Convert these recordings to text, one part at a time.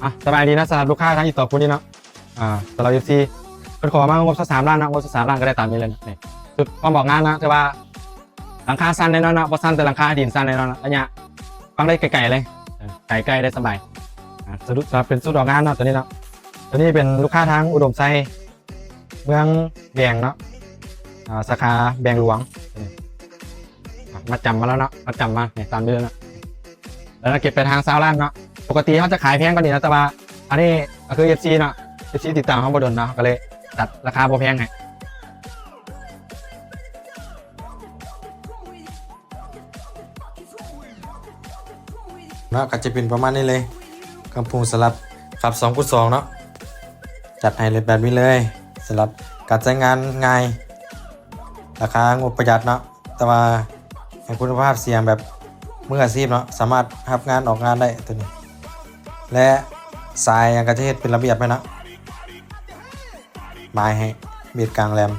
ອ່ະ ສະບາຍດີເນາະ ສຳລັບລູກຄ້າທາງອີ່ຕໍ່ຜູ້ນີ້ເນາະ ອ່າ ສຳລັບເອັຟຊີ ເພິ່ນຂໍມາງົບຊາວສາມລ້ານເນາະ ງົບຊາວສາມລ້ານກໍໄດ້ຕາມນີ້ເລີຍເນາະ ນີ້ ຊຸດຄວາມອອກງານເນາະ ຖືວ່າຫຼັງຄາສັ້ນແນ່ນອນເນາະ ບໍ່ສັ້ນແຕ່ຫຼັງຄາດິນ ສັ້ນແນ່ນອນເນາະ ໄລຍະຟັງໄດ້ໄກໆເລີຍ ເອີ ໄກໆໄດ້ສະບາຍ ອ່າ ສະດຸດ ເປັນຊຸດອອກງານເນາະ ໂຕນີ້ເນາະ ໂຕນີ້ເປັນລູກຄ້າທາງອຸດົມໄຊ ເມືອງແບງເນາະ ອ່າ ສາຂາແບງຫຼວງ ມັດຈຳມາແລ້ວເນາະ ມັດຈຳມາ ນີ້ ຕາມນີ້ເລີຍເນາະ ແລ້ວເກັບປາຍທາງຊາວລ້ານເນາະ ປົກກະຕິເຮົາຈະຂາຍແພງກວ່ານີ້ນະ ແຕ່ວ່າອັນນີ້ກໍຄືເອັຟຊີເນາະ ເອັຟຊີຕິດຕາມເຮົາບໍ່ດົນເນາະ ເຮົາກໍເລີຍຕັດລາຄາບໍ່ແພງໃຫ້. ເນາະ ກໍຈະເປັນປະມານນີ້ເລີຍ ເຄື່ອງປຸງສຳລັບຂັບສອງຄູນສອງເນາະ ຈັດໃຫ້ເລີຍແບບນີ້ເລີຍ ສຳລັບການໃຊ້ງານງ່າຍ ລາຄາງົບປະຢັດເນາະ ແຕ່ວ່າໃຫ້ຄຸນນະພາບສຽງແບບມືອາຊີບເນາະ ສາມາດຮັບງານອອກງານໄດ້ໂຕນີ້ ແລະ ສາຍຫຍັງກໍຈະເຮັດເປັນລະບຽບໃຫ້ເນາະ ໝາຍໃຫ້ເບດກາງແຫຼມ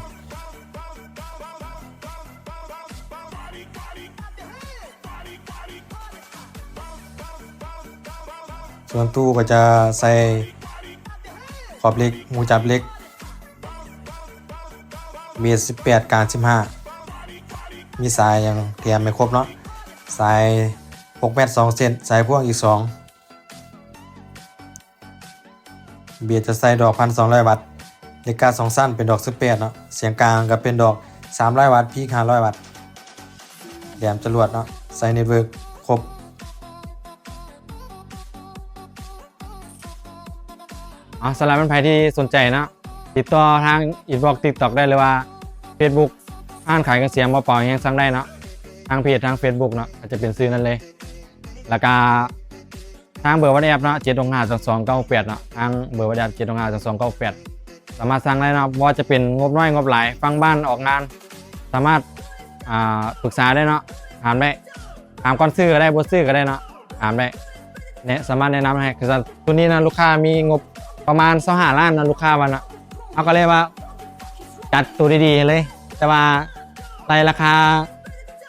ສ່ວນຕູ້ກໍຈະໃສ່ຂອບເຫຼັກ ຮູຈັບເຫຼັກ ເບດສິບແປດ ກາງສິບຫ້າ ມີສາຍຫຍັງແຖມໃຫ້ຄົບເນາະ ສາຍຫົກແມັດສອງເສັ້ນ ສາຍພ່ວງອີກສອງ ເບດຈະໃສ່ດອກພັນສອງຮ້ອຍວັດ ເຫຼັກກ້ານສອງຊັ້ນເປັນດອກສິບແປດເນາະ ສຽງກາງກໍເປັນດອກສາມຮ້ອຍວັດ ພີກຫ້າຮ້ອຍວັດ ແຫຼມຈະຫຼວດເນາະ ໃສ່ເນັດເວີກຄົບ. ເອົາ ສຳລັບແມ່ນໃຜທີ່ສົນໃຈເນາະ ຕິດຕໍ່ທາງອິນບັອກ ຕິກຕັອກ ໄດ້ ຫຼືວ່າເຟສບຸກ ຮ້ານຂາຍເຄື່ອງສຽງບໍ່ເປົ່າແຮງ ສັ່ງໄດ້ເນາະ ທາງເພຈ ທາງເຟສບຸກເນາະ ກໍຈະເປັນຊື່ນັ້ນເລີຍ ແລ້ວກະທາງເບີວັອດແອັບເນາະ ເຈັດຫົກຫ້າ ສອງສອງເກົ້າແປດເນາະ ທາງເບີວັອດແອັບ ເຈັດຫົກຫ້າ ສອງສອງເກົ້າແປດ ສາມາດສັ່ງໄດ້ເນາະ ບໍ່ວ່າຈະເປັນງົບນ້ອຍງົບຫຼາຍ ຟັງບ້ານອອກງານ ສາມາດ ອ່າ ປຶກສາໄດ້ເນາະ ຖາມໄດ້ ຖາມກ່ອນຊື້ກໍໄດ້ ບໍ່ຊື້ກໍໄດ້ເນາະ ຖາມໄດ້ ແນະ ສາມາດແນະນຳໃຫ້ ຄືຊຸດນີ້ນະ ລູກຄ້າມີງົບປະມານຊາວຫ້າລ້ານນະ ລູກຄ້າວ່ານະ ເຮົາກໍເລີຍວ່າຈັດໂຕດີໆໃຫ້ເລີຍ ແຕ່ວ່າໄຕ່ລາຄາ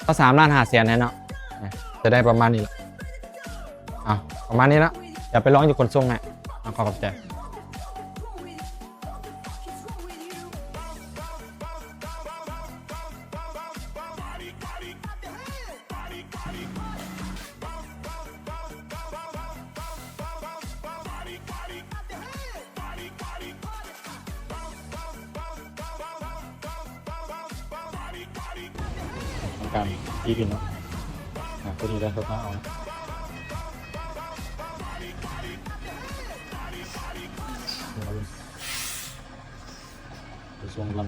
ຊາວສາມລ້ານຫ້າແສນໃຫ້ເນາະ ຈະໄດ້ປະມານນີ້ລະ ເອົາ ປະມານນີ້ເນາະ ດຽວໄປລອງຢູ່ຂົນສົ່ງໃຫ້ ເອົາ ຂໍຂອບໃຈ. ການທີ່ດິນເນາະ ອ່າ ຕົວນີ້ໄດ້ເຂົ້າມາເອົາ ໄປສົ່ງລຳ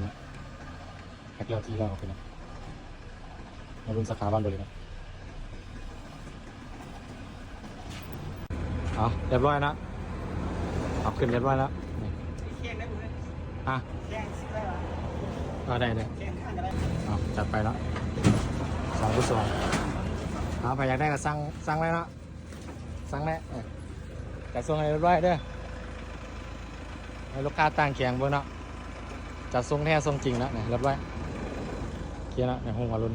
ແພັກແລ້ວທີ່ລາວເອົາໄປນຳ ມາເບິ່ງສາຂາບ້ານບໍລິເນາະ ເອົາ ຮຽບຮ້ອຍນະ ເອົາ ຂຶ້ນຮຽບຮ້ອຍແລ້ວ ນີ້ ແຂ່ງໄດ້ບໍ່ເອີຍ ຮະ ແຂ່ງຊິໄດ້ຫວາ ເອີ ໄດ້ ໄດ້ ແຂ່ງຂ້າງກໍໄດ້ ເອົາ ຈັດໄປເນາະ ສອງຄູນສອງ ເອົາ ໃຜຢາກໄດ້ກໍສັ່ງ ສັ່ງໄດ້ເນາະ ສັ່ງແນ່ ເອີ ຈັດສົ່ງໃຫ້ຮຽບຮ້ອຍເດີ ໃຫ້ລູກຄ້າຕ່າງແຂວງເບິ່ງເນາະ ຈັດສົ່ງແທ້ສົ່ງຈິງເນາະ ນີ້ ຮຽບຮ້ອຍ ເຄຍເນາະ ໃນຫ້ອງອາລຸນ